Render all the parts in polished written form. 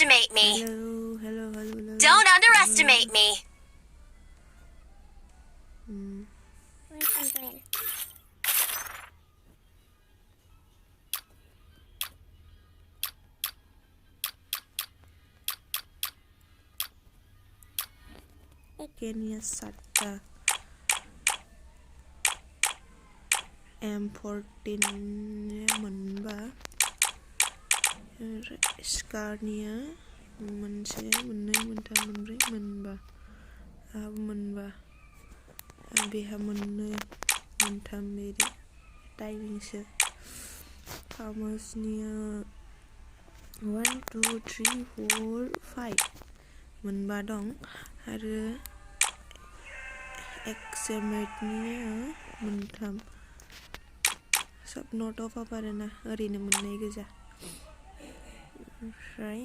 underestimate me. Hello. Don't underestimate me. Kenya Sata M14 मोनबा Scarnia मोनसे मोननै मोनथाम मोनब्रै मोनबा मोनबा बेहा मोननै मोनथाम बेदि टाइमिंसो फार्मासनिया 1 2 3 4 5 मोनबा दं आरो एक्सएमएटनिया मोनथाम सब नट अफ आरोना ओरैनो मोननै गोजा ओमफ्राय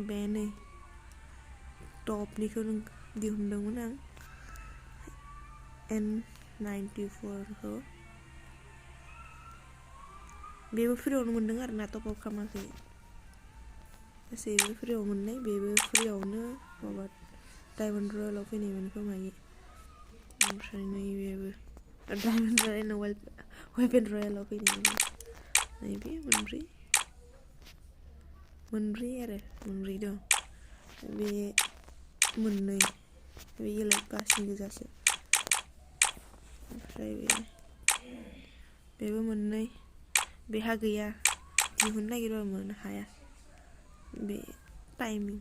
बे नै टपनिखौ दिहुनदोंमोन आं N94 खौ बेबो फ्रियावनो मोनदों आरोना टप अप खालामाखै गासैबो फ्रियाव मोननाय बेबो फ्रियावनो माबा डायमन्ड रयेलाव फैनायमोन खोमायो ओमफ्राय नैबेबो डायमन्ड रयेल वेपन रयेलाव फैनायमोन नैबे मोनब्रै आरो मोनब्रै दं बे मोननै बे इलाइट पासनि गोजासो ओमफ्राय बेबो मोननै बेहा गैया दिहुननो नागिरबा मोननो हाया बे टाइमिं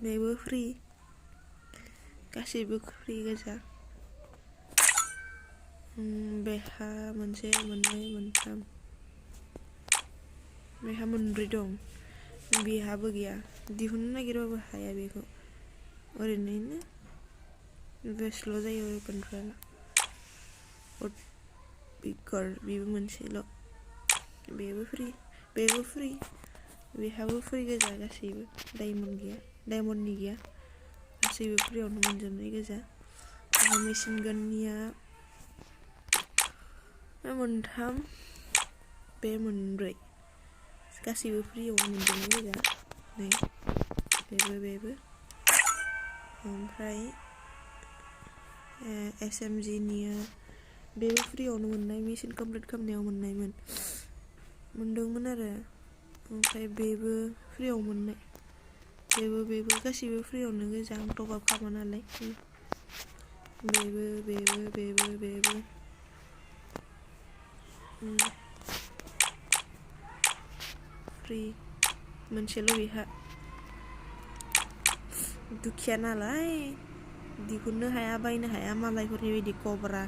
बेबो फ्रि गासैबो फ्रि गोजा बेहा मोनसे मोननै मोनथाम बेहा मोनब्रै दं बेहाबो गैया दिहुननो नागिरबाबो हाया बेखौ ओरैनो बेस्ल' जायो वेपनफोरा बेबो मोनसेल' बेबो फ्रि बेहाबो फ्रि गोजा गासैबो डायमन्डनि गैया गासैबो फ्रियावनो मोनजोबनाय गोजा मेसिन गाननिया मोनथाम बे मोनब्रै गासैबो फ्रियावनो मोनजोबनाय गोजा नै बेबो ओमफ्राय SMGनिया बेबो फ्रियावनो मोननाय मिशन कमप्लिट खालामनायाव मोनदोंमोन आरो ओमफ्राय बेबो फ्रियाव मोननाय बेबो गासैबो फ्रियावनो गोजा आं टप आप खालामा नालाय बेबो फ्रि मोनसेल' बेहा दुखिया नालाय दिहुननो हाया बायनो हाया मालायफोरनि बायदि कब्रा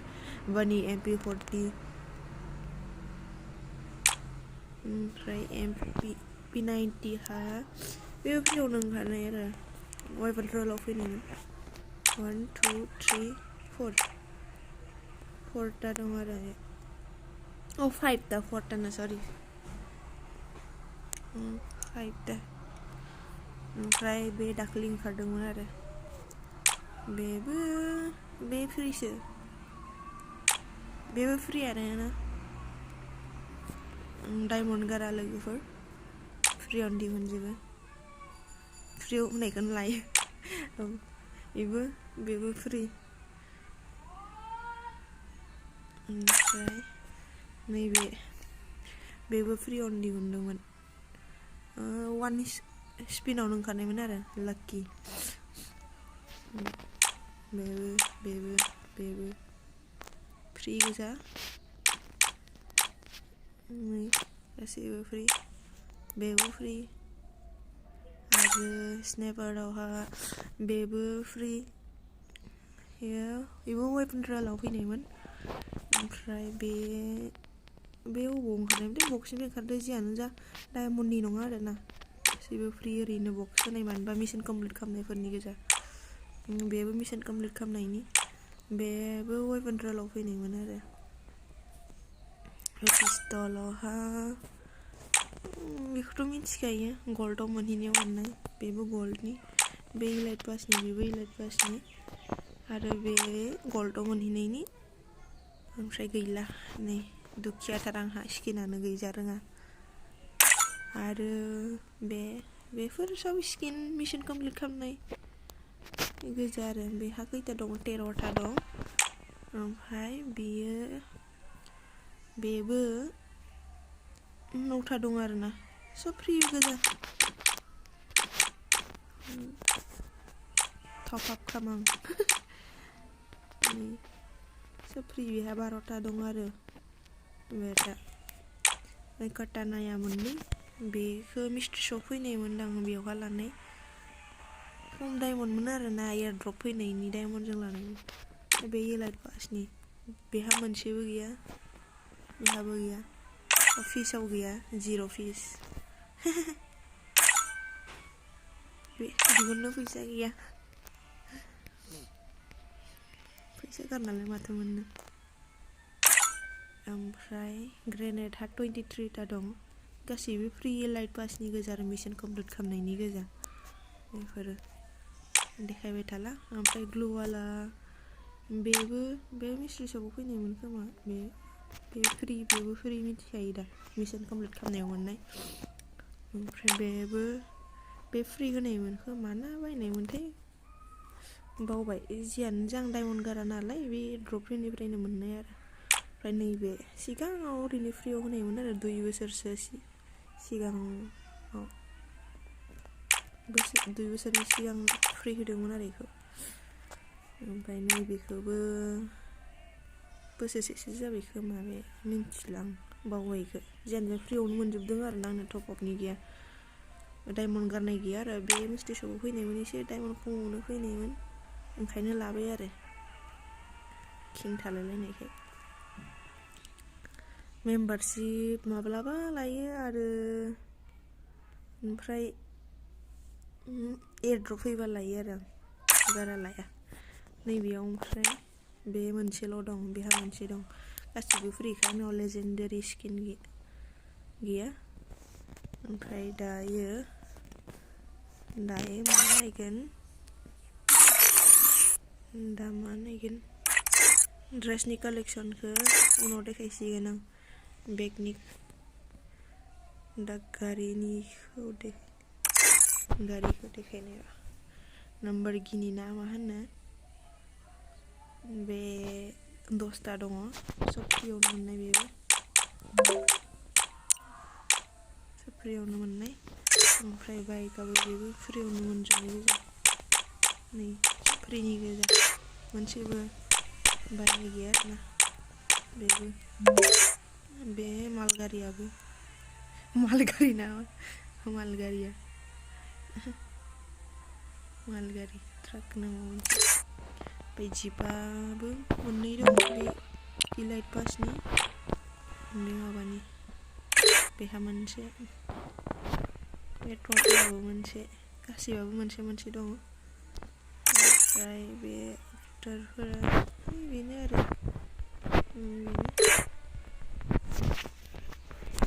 बानि MP40 ओमफ्राय P90 हा बेबो फ्रियावनो ओंखारनाय आरो वेपन रयेलाव फैनायमोन 1 2 3 4 टा दं आरो 5 टा 4 टाना सरि 5 टा ओमफ्राय बे दाखालि ओंखारदोंमोन आरो बे फ्रिसो बेबो फ्रियानो ना डायमन्ड गारा लोगोफोर फ्रियावनो दिहुनजोबो फ्रियाव होनायखौनो लायो बेबो फ्रि ओमफ्राय बेबो फ्रियावनो दिहुनदोंमोन 1 स्पिनावनो ओंखारनायमोन आरो लाक्की बेबो फ्रि गोजा गासैबो फ्रि बेबो फ्रि आरो स्नाइपारावहा बेबो फ्रि बेबो वेपन रयेलाव फैनायमोन ओमफ्राय बे अबाव ओंखारनायमोन बक्सनिफ्राय ओंखारदों जियानो जा डायमन्डनि नङा आरोना गासैबो फ्रि ओरैनो बक्स होनाय मानोबा मिशन कमप्लिट खालामनायफोरनि गोजा बेबो मिशन कमप्लिट खालामनायनि बेबो वेपन रयेलाव फैनायमोन आरो पिस्तलावहा बेखौथ' मिथिखायो गल्डआव मोनहैनायाव मोननाय बेबो गल्डनि बे इलाइट पासनि बेबो इलाइट पासनि आरो बे गल्डआव मोनहैनायनि ओमफ्राय गैला नै दुखियाथार आंहा स्किनानो गैजा रोङा आरो बे बेफोर सब स्किन मिशन कमप्लिट खालामनाय गोजा आरो बेहा खैथा दं 13टा दं ओमफ्राय बेबो 9टा दं आरोना सब फ्रि गोजा टप आप खालाम सब फ्रि बेहा 12टा दं आरो बे दा काटानाया मोननै बेखौ मिस्ट्रि शप फैनायमोन आं बेयावहा लानाय खम डायमन्डमोन आरोना एयारड्रप फैनायनि डायमन्डजों लानाय बे इलाइट पासनि बेहा मोनसेबो गैया बेहाबो गैया फिसाव गैया 0 फिस बे दिहुननो फैसा गैया फैसा गारनालाय माथो मोननो ओमफ्राय ग्रेनेडहा 23टा दं गासैबो फ्रि इलाइट पासनि गोजा आरो मिशन कमप्लिट खालामनायनि गोजा बेफोरो देखायबाय थाला ओमफ्राय ग्लुवाला बेबो बे मिस्ट्रि शपआव फैनायमोन खोमा बेबो फ्रि मिथिखायो दा मिशन कमप्लिट खालामनायाव मोननाय ओमफ्राय बे फ्रि होनायमोन खोमा ना बायनायमोनथाय बावबाय जियानो जा आं डायमन्ड गारा नालाय बे ड्रपनिफ्रायनो मोननाय आरो ओमफ्राय नैबे सिगाङाव ओरैनो फ्रियाव होनायमोन आरो 2 बोसोरसो सिगाङाव 2 बोसोरनि सिगां फ्रि होदोंमोन आरो बेखौ ओमफ्राय नैबेखौबो बोसोरसेसो जाबाय खोमा बे मिन्थिला आं बावबाय बेखौ जियानो फ्रियावनो मोनजोबदों आरो आंनो टप आपनि गैया डायमन्ड गारनाय गैया आरो बे मिस्ट्रि शपआव फैनायमोन एसे डायमन्ड खमावनो फैनायमोन ओंखायनो लाबाय आरो किं थालायलायनायखाय मेम्बारशिप माब्लाबा लायो आरो ओमफ्राय एयारड्रप फैबा लायो आरो आं बारा लाया नैबेयाव ओमफ्राय बे मोनसेल' दं बेहा मोनसे दं गासिबो फ्रिखा आंनाव लेजेन्डारि स्किन गैया ओमफ्राय दायो मा नायगोन दा मा नायगोन ड्रेसनि कालेक्सनखौ उनाव देखायसिगोन आं बेगनि दा गारिखौ देखायनाय नाम्बार गिनि ना मा होनो बे 10टा दङ सब फ्रियावनो मोननाय बेबो सब फ्रियावनो मोननाय ओमफ्राय बाइकआबो बेबो फ्रियावनो मोनजोबनाय गोजा नै फ्रिनि गोजा मोनसेबो बायनाय गैया आरोना बेबो बे मालगारियाबो मालगारि ना मालगारिया मालगारि ट्राक नामा मोनसे ओमफ्राय जिपआबो मोननै दं बे इलाइट पासनि बे माबानि बेहा मोनसे बे टर्टआबो मोनसे गासैबाबो मोनसे दङ ओमफ्राय बे एक्टरफोरा बेनो आरो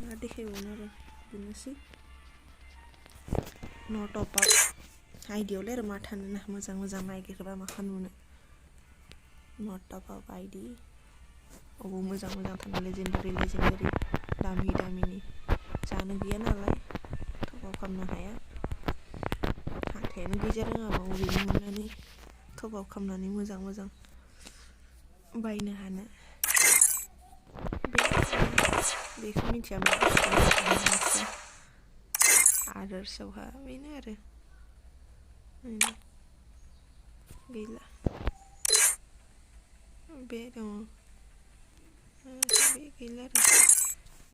मा देखायबावनो आरो बेनोसै न' टप आप आइडियावलाय आरो मा थानो ना मोजां नागिरबा मा खालामनो न' टप आप आइडि अबाव मोजां थानो लेजेन्डारि दामिनि जानो गैया नालाय टप आप खालामनो हाया हाथायानो गैजा रोङाबा अबेनि मोननानै टप आप खालामनानै मोजां बायनो हानो बेखौ मिथिया मा आदार्सआवहा बेनो आरो गैला बे दङ बे गैला आरो